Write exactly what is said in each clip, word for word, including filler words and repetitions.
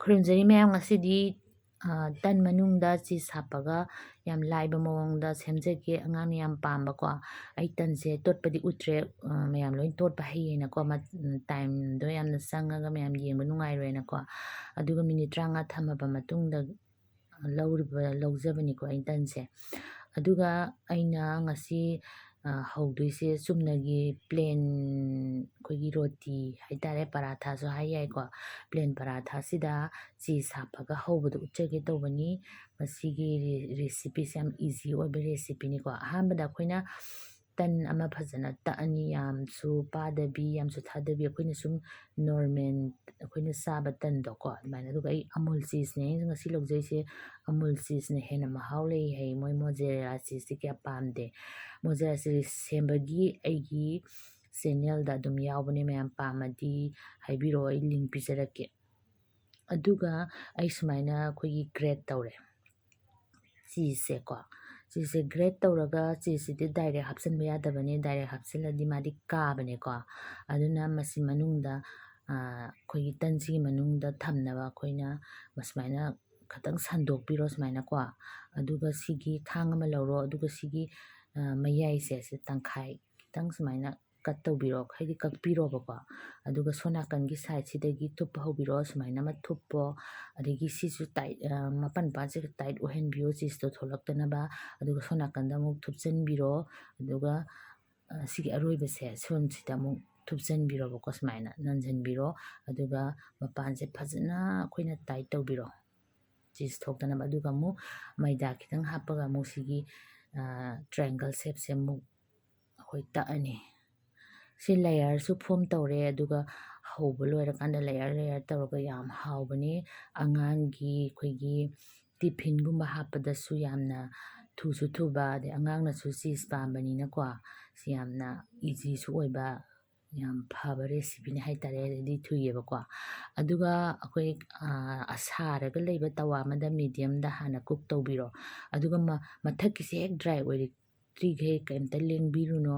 ꯈꯨꯔꯨꯝꯖꯔꯤ ꯃꯌꯥꯝ, ꯉꯁꯤꯗꯤ, ꯑ, ꯇꯟ ꯃꯅꯨꯡꯗ cheese ꯍꯥꯞꯄꯒ ꯌꯥꯝ ꯂꯥꯏꯕ ꯃꯑꯣꯡꯗ ꯁꯦꯝꯖꯒꯦ꯫ ꯑꯉꯥꯡꯅ ꯌꯥꯝ ꯄꯥꯝꯕꯀꯣ꯫ ꯑꯩ ꯇꯟꯁꯦ ꯇꯣꯠꯄꯗꯤ ꯎꯠꯇ꯭ꯔꯦ, ꯑ, ꯃꯌꯥꯝ ꯂꯣꯏ ꯇꯣꯠꯄ ꯍꯩꯌꯦꯅꯀꯣ, ꯃ-, timeꯗꯣ ꯌꯥꯝꯅ ꯆꯪꯉꯒ ꯃꯌꯥꯝ ꯌꯦꯡꯕ ꯅꯨꯡꯉꯥꯏꯔꯣꯏꯅꯀꯣ꯫ ꯑꯗꯨꯒ minute ꯇꯔꯥꯃꯉꯥ ꯊꯝꯃꯕ ꯃꯇꯨꯡꯗ ꯂꯧꯔꯤꯕ, ꯂꯧꯖꯕꯅꯤꯀꯣ ꯑꯩ ꯇꯟꯁꯦ꯫ ꯑꯗꯨꯒ ꯑꯩꯅ ꯉꯁꯤ, ꯑ, ꯍꯧꯗꯣꯏꯁꯦ ꯆꯨꯝꯅꯒꯤ plain ꯑꯩꯈꯣꯏꯒꯤ ꯔꯣꯇꯤ ꯍꯥꯏꯇꯥꯔꯦ, ꯄꯔꯥꯊꯥꯁꯨ ꯍꯥꯏ ꯌꯥꯏꯀꯣ꯫ Plain ꯄꯔꯥꯊꯥꯁꯤꯗ cheese ꯍꯥꯞꯄꯒ ꯍꯧꯕꯗꯣ ꯎꯠꯆꯒꯦ ꯇꯧꯕꯅꯤ꯫ ꯃꯁꯤꯒꯤ ꯔꯦ-, recipeꯁꯦ ꯌꯥꯝ easy ꯑꯣꯏꯕ recipeꯅꯤꯀꯣ꯫ ꯑꯍꯥꯟꯕꯗ ꯑꯩꯈꯣꯏꯅ ꯇꯟ ꯑꯃ ꯐꯖꯅ ꯇꯛꯑꯅꯤ, ꯌꯥꯝꯁꯨ ꯄꯥꯗꯕꯤ, ꯌꯥꯝꯁꯨ ꯊꯥꯗꯕꯤ, ꯑꯩꯈꯣꯏꯅ ꯁꯨꯝ normal ꯑꯩꯈꯣꯏꯅ ꯆꯥꯕ ꯇꯟꯗꯣꯀꯣ, ꯑꯗꯨꯃꯥꯏꯅ꯫ ꯑꯗꯨꯒ ꯑꯩ Amul cheeseꯅꯦ ꯑꯩꯅ ꯉꯁꯤ ꯂꯧꯖꯩꯁꯦ, Amul cheeseꯅ ꯍꯦꯟꯅ ꯃꯍꯥꯎ ꯂꯩ ꯍꯥꯏ ꯃꯣꯏ mozzarella cheeseꯁꯦ ꯀꯌꯥ ꯄꯥꯝꯗꯦ꯫ Mozzarella cheese ꯁꯦꯝꯕꯒꯤ ꯑꯩꯒꯤ channelꯗ ꯑꯗꯨꯝ ꯌꯥꯎꯕꯅꯦ, ꯃꯌꯥꯝ ꯄꯥꯝꯃꯗꯤ ꯍꯥꯏꯕꯤꯔꯛꯑꯣ, ꯑꯩ link ꯄꯤꯖꯔꯛꯀꯦ꯫ ꯑꯗꯨꯒ ꯑꯩ ꯁꯨꯃꯥꯏꯅ ꯑꯩꯈꯣꯏꯒꯤ grate ꯇꯧꯔꯦ cheeseꯁꯦꯀꯣ꯫ Cheeseꯁꯦ grate ꯇꯧꯔꯒ, cheeseꯁꯤꯗꯤ direct ꯍꯥꯞꯆꯤꯟꯕ ꯌꯥꯗꯕꯅꯦ, direct ꯍꯥꯞꯆꯤꯜꯂꯗꯤ ꯃꯥꯗꯤ ꯀꯥꯕꯅꯦꯀꯣ꯫ ꯑꯗꯨꯅ ꯃꯁꯤ ꯃꯅꯨꯡꯗ, ꯑ, ꯑꯩꯈꯣꯏꯒꯤ ꯇꯟꯁꯤꯒꯤ ꯃꯅꯨꯡꯗ ꯊꯝꯅꯕ ꯑꯩꯈꯣꯏꯅ ꯃꯁꯨꯃꯥꯏꯅ ꯈꯤꯇꯪ ꯁꯟꯗꯣꯛꯄꯤꯔꯣ ꯁꯨꯃꯥꯏꯅꯀꯣ꯫ ꯑꯗꯨꯒ ꯁꯤꯒꯤ ꯊꯥꯡ ꯑꯃ ꯂꯧꯔꯣ, ꯑꯗꯨꯒ ꯁꯤꯒꯤ, ꯑ, ꯃꯌꯥꯏꯁꯦ ꯁꯤ ꯇꯪꯈꯥꯏ ꯈꯤꯇꯪ ꯁꯨꯃꯥꯏꯅ cut ꯇꯧꯕꯤꯔꯣ, ꯍꯥꯏꯗꯤ ꯀꯛꯄꯤꯔꯣꯕꯀꯣ꯫ ꯑꯗꯨꯒ ꯁꯣꯝ ꯅꯥꯀꯟꯒꯤ sideꯁꯤꯗꯒꯤ ꯊꯨꯞꯄ ꯍꯧꯕꯤꯔꯣ, ꯁꯨꯃꯥꯏꯅ ꯑꯃ ꯊꯨꯞꯄꯣ꯫ ꯑꯗꯒꯤ ꯁꯤꯁꯨ tight, ꯑ, ꯃꯄꯥꯟ ꯃꯄꯥꯟꯁꯦ tight ꯑꯣꯏꯍꯟꯕꯤꯌꯣ, cheeseꯇꯣ ꯊꯣꯛꯂꯛꯇꯅꯕ꯫ ꯑꯗꯨꯒ ꯁꯣꯝ ꯅꯥꯀꯟꯗ ꯑꯃꯨꯛ ꯊꯨꯞꯆꯟꯕꯤꯔꯣ꯫ ꯑꯗꯨꯒ, ꯑ, ꯁꯤꯒꯤ ꯑꯔꯣꯏꯕꯁꯦ ꯁꯣꯝꯁꯤꯗ ꯑꯃꯨꯛ ꯊꯨꯞꯆꯟꯕꯤꯔꯣꯕꯀꯣ, ꯁꯨꯃꯥꯏꯅ ꯅꯟꯁꯤꯟꯕꯤꯔꯣ꯫ ꯑꯗꯨꯒ ꯃꯄꯥꯟꯁꯦ ꯐꯖꯅ ꯑꯩꯈꯣꯏꯅ tight ꯇꯧꯕꯤꯔꯣ, cheese ꯊꯣꯛꯇꯅꯕ꯫ ꯑꯗꯨꯒ ꯑꯃꯨꯛ ꯃꯩꯗꯥ ꯈꯤꯇꯪ ꯍꯥꯞꯄꯒ ꯑꯃꯨꯛ ꯁꯤꯒꯤ, ꯑ, triangle shapeꯁꯦ ꯑꯃꯨꯛ ꯑꯩꯈꯣꯏ ꯇꯛꯑꯅꯤ꯫ ꯁꯤ layerꯁꯨ form ꯇꯧꯔꯦ, ꯑꯗꯨꯒ ꯍꯧꯕ ꯂꯣꯏꯔꯀꯥꯟꯗ layer layer ꯇꯧꯔꯒ ꯌꯥꯝ ꯍꯥꯎꯕꯅꯤ꯫ ꯑꯉꯥꯡꯒꯤ ꯑꯩꯈꯣꯏꯒꯤ tiffinꯒꯨꯝꯕ ꯍꯥꯞꯄꯗꯁꯨ ꯌꯥꯝꯅ ꯊꯨꯁꯨ ꯊꯨꯕ, ꯑꯗꯩ ꯑꯉꯥꯡꯅꯁꯨ cheese ꯄꯥꯝꯕꯅꯤꯅꯀꯣ, ꯁꯤ ꯌꯥꯝꯅ easyꯁꯨ ꯑꯣꯏꯕ, ꯌꯥꯝ ꯐꯕ recipeꯅꯤ ꯍꯥꯏꯇꯥꯔꯦ, ꯑꯗꯩꯗꯤ ꯊꯨꯏꯌꯦꯕꯀꯣ꯫ ꯑꯗꯨꯒ ꯑꯩꯈꯣꯏ, ꯑ, ꯁꯥꯔꯒ ꯂꯩꯕ ꯇꯋꯥ ꯑꯃꯗ mediumꯗ ꯍꯥꯟꯅ cook ꯇꯧꯕꯤꯔꯣ꯫ ꯑꯗꯨꯒ ꯃ-, ꯃꯊꯛꯀꯤꯁꯦ ꯍꯦꯛ dry ꯑꯣꯏꯔꯤ-, ꯍꯥꯞꯇ꯭ꯔꯤꯈꯩ ꯀꯩꯝꯇ ꯂꯦꯡꯕꯤꯔꯨꯅꯣ,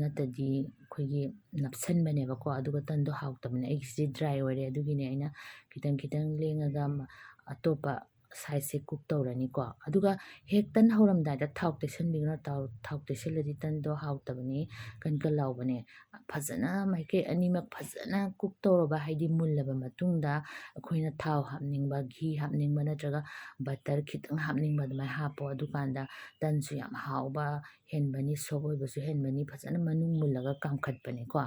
ꯅꯠꯇ꯭ꯔꯗꯤ ꯑꯩꯈꯣꯏꯒꯤ ꯅꯞꯁꯟꯕꯅꯦꯕꯀꯣ, ꯑꯗꯨꯒ ꯇꯟꯗꯣ ꯍꯥꯎꯇꯕꯅꯦ꯫ ꯑꯩꯒꯤꯁꯤꯗꯤ dry ꯑꯣꯏꯔꯦ, ꯑꯗꯨꯒꯤꯅꯦ ꯑꯩꯅ ꯈꯤꯇꯪ ꯈꯤꯇꯪ ꯂꯦꯡꯉꯒ ꯃ-, ꯑꯇꯣꯞꯄ sideꯁꯦ cook ꯇꯧꯔꯅꯤꯀꯣ꯫ ꯑꯗꯨꯒ ꯍꯦꯛ ꯇꯟ ꯍꯧꯔꯝꯗꯥꯏꯗ ꯊꯥꯎ ꯇꯩꯁꯟꯕꯤꯒꯅꯨ, ꯊꯥꯎ, ꯊꯥꯎ ꯇꯩꯁꯜꯂꯗꯤ ꯇꯟꯗꯣ ꯍꯥꯎꯇꯕꯅꯤ, ꯀꯟ ꯀꯟ ꯂꯥꯎꯕꯅꯦ꯫ ꯐꯖꯅ ꯃꯥꯏꯀꯩ ꯑꯅꯤꯃꯛ ꯐꯖꯅ cook ꯇꯧꯔꯕ, ꯍꯥꯏꯗꯤ ꯃꯨꯜꯂꯕ ꯃꯇꯨꯡꯗ ꯑꯩꯈꯣꯏꯅ ꯊꯥꯎ ꯍꯥꯞꯅꯤꯡꯕ, ꯘꯤ ꯍꯥꯞꯅꯤꯡꯕ ꯅꯠꯇ꯭ꯔꯒ butter ꯈꯤꯇꯪ ꯍꯥꯞꯅꯤꯡꯕ ꯑꯗꯨꯃꯥꯏꯅ ꯍꯥꯞꯄꯣ꯫ ꯑꯗꯨꯀꯥꯟꯗ ꯇꯟꯁꯨ ꯌꯥꯝ ꯍꯥꯎꯕ ꯍꯦꯟꯕꯅꯤ, soft ꯑꯣꯏꯕꯁꯨ ꯍꯦꯟꯕꯅꯤ, ꯐꯖꯅ ꯃꯅꯨꯡ ꯃꯨꯜꯂꯒ ꯀꯥꯝꯈꯠꯄꯅꯤꯀꯣ꯫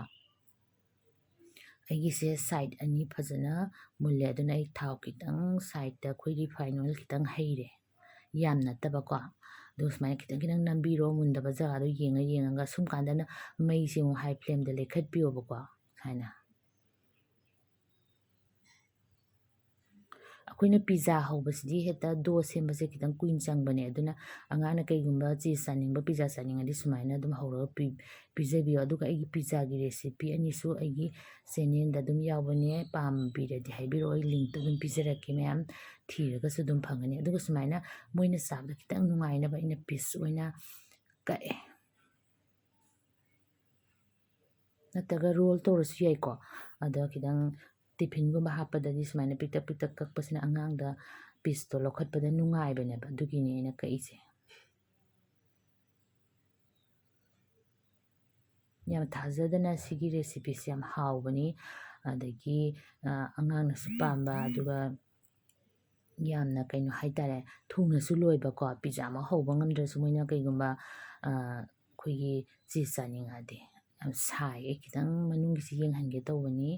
ꯑꯩꯒꯤꯁꯦ side ꯑꯅꯤ ꯐꯖꯅ ꯃꯨꯜꯂꯦ, ꯑꯗꯨꯅ ꯑꯩ ꯊꯥꯎ ꯈꯤꯇꯪ sideꯇ ꯑꯩꯈꯣꯏ refine oil ꯈꯤꯇꯪ ꯍꯩꯔꯦ, ꯌꯥꯝ ꯅꯠꯇꯕꯀꯣ꯫ ꯑꯗꯨ ꯁꯨꯃꯥꯏꯅ ꯈꯤꯇꯪ ꯈꯤꯇꯪ ꯅꯝꯕꯤꯔꯣ, ꯃꯨꯟꯗꯕ ꯖꯒꯥꯗꯣ ꯌꯦꯡꯉ ꯌꯦꯡꯉꯒ꯫ ꯁꯨꯝ ꯀꯥꯟꯗꯅ ꯃꯩꯁꯦ ꯑꯃꯨꯛ high flameꯗ ꯂꯩꯈꯠꯄꯤꯌꯣꯕꯀꯣ, ꯁꯨꯃꯥꯏꯅ꯫ ꯑꯩꯈꯣꯏꯅ pizza ꯍꯧꯕꯁꯤꯗꯤ ꯍꯦꯛꯇ dough ꯁꯦꯝꯕꯁꯦ ꯈꯤꯇꯪ ꯀꯨꯏꯅ ꯆꯪꯕꯅꯦ, ꯑꯗꯨꯅ ꯑꯉꯥꯡꯅ ꯀꯩꯒꯨꯝꯕ cheese ꯆꯥꯅꯤꯡꯕ, pizza ꯆꯥꯅꯤꯡꯉꯗꯤ ꯁꯨꯃꯥꯏꯅ ꯑꯗꯨꯝ ꯍꯧꯔꯒ ꯄꯤ-, ꯄꯤꯖꯕꯤꯌꯨ꯫ ꯑꯗꯨꯒ ꯑꯩꯒꯤ pizzaꯒꯤ recipe ꯑꯅꯤꯁꯨ ꯑꯩꯒꯤ channelꯗ ꯑꯗꯨꯝ ꯌꯥꯎꯕꯅꯦ, ꯄꯥꯝꯕꯤꯔꯗꯤ ꯍꯥꯏꯕꯤꯔꯛꯑꯣ, ꯑꯩ linkꯇꯣ ꯑꯗꯨꯝ ꯄꯤꯖꯔꯛꯀꯦ꯫ ꯃꯌꯥꯝ ꯊꯤꯔꯒꯁꯨ ꯑꯗꯨꯝ ꯐꯪꯒꯅꯤ꯫ ꯑꯗꯨꯒ ꯁꯨꯃꯥꯏꯅ ꯃꯣꯏꯅ ꯆꯥꯕꯗ ꯈꯤꯇꯪ ꯅꯨꯡꯉꯥꯏꯅꯕ ꯑꯩꯅ piece ꯑꯣꯏꯅ ꯀꯛꯑꯦ꯫ ꯅꯠꯇ꯭ꯔꯒ roll ꯇꯧꯔꯁꯨ ꯌꯥꯏꯀꯣ꯫ ꯑꯗꯣ ꯈꯤꯇꯪ tiffinꯒꯨꯝꯕ ꯍꯥꯞꯄꯗꯗꯤ ꯁꯨꯃꯥꯏꯅ ꯄꯤꯛꯇꯛ ꯄꯤꯛꯇꯛ ꯀꯛꯄꯁꯤꯅ ꯑꯉꯥꯡꯗ pieceꯇꯣ ꯂꯧꯈꯠꯄꯗ ꯅꯨꯡꯉꯥꯏꯕꯅꯦꯕ, ꯑꯗꯨꯒꯤꯅꯦ ꯑꯩꯅ ꯀꯛꯏꯁꯦ꯫ ꯌꯥꯝ ꯊꯥꯖꯗꯅ ꯁꯤꯒꯤ recipeꯁꯦ ꯌꯥꯝ ꯍꯥꯎꯕꯅꯤ, ꯑꯗꯒꯤ, ꯑ, ꯑꯉꯥꯡꯅꯁꯨ ꯄꯥꯝꯕ, ꯑꯗꯨꯒ ꯌꯥꯝꯅ ꯀꯩꯅꯣ ꯍꯥꯏꯇꯥꯔꯦ, ꯊꯨꯅꯁꯨ ꯂꯣꯏꯕꯀꯣ꯫ Pizza ꯑꯃ ꯍꯧꯕ ꯉꯝꯗ꯭ꯔꯁꯨ ꯃꯣꯏꯅ ꯀꯩꯒꯨꯝꯕ, ꯑ, ꯑꯩꯈꯣꯏꯒꯤ cheese ꯆꯥꯅꯤꯡꯉꯗꯤ꯫ ꯌꯥꯝ ꯁꯥꯏꯌꯦ, ꯈꯤꯇꯪ ꯃꯅꯨꯡꯒꯤꯁꯤ ꯌꯦꯡꯍꯟꯒꯦ ꯇꯧꯕꯅꯤ,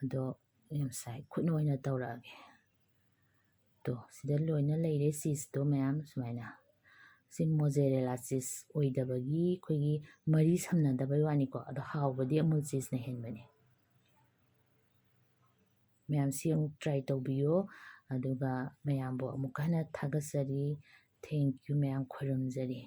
ꯑꯗꯣ ꯌꯥꯝ ꯁꯥꯏ, ꯈꯨꯠꯅ ꯑꯣꯏꯅ ꯇꯧꯔꯛꯑꯒꯦ꯫ ꯇꯣ, ꯁꯤꯗ ꯂꯣꯏꯅ ꯂꯩꯔꯦ cheeseꯇꯣ ꯃꯌꯥꯝ ꯁꯨꯃꯥꯏꯅ꯫ ꯁꯤ mozzarella cheese ꯑꯣꯏꯗꯕꯒꯤ ꯑꯩꯈꯣꯏꯒꯤ ꯃꯔꯤ ꯁꯝꯅꯗꯕꯩ ꯋꯥꯅꯤꯀꯣ, ꯑꯗꯣ ꯍꯥꯎꯕꯗꯤ Amul cheeseꯅ ꯍꯦꯟꯕꯅꯦ꯫ ꯃꯌꯥꯝꯁꯤ ꯑꯃꯨꯛ try ꯇꯧꯕꯤꯌꯣ, ꯑꯗꯨꯒ ꯃꯌꯥꯝꯕꯨ ꯑꯃꯨꯛꯀ ꯍꯟꯅ ꯊꯥꯒꯠꯆꯔꯤ꯫ Thank you ꯃꯌꯥꯝ, ꯈꯣꯏꯔꯝꯖꯔꯤ꯫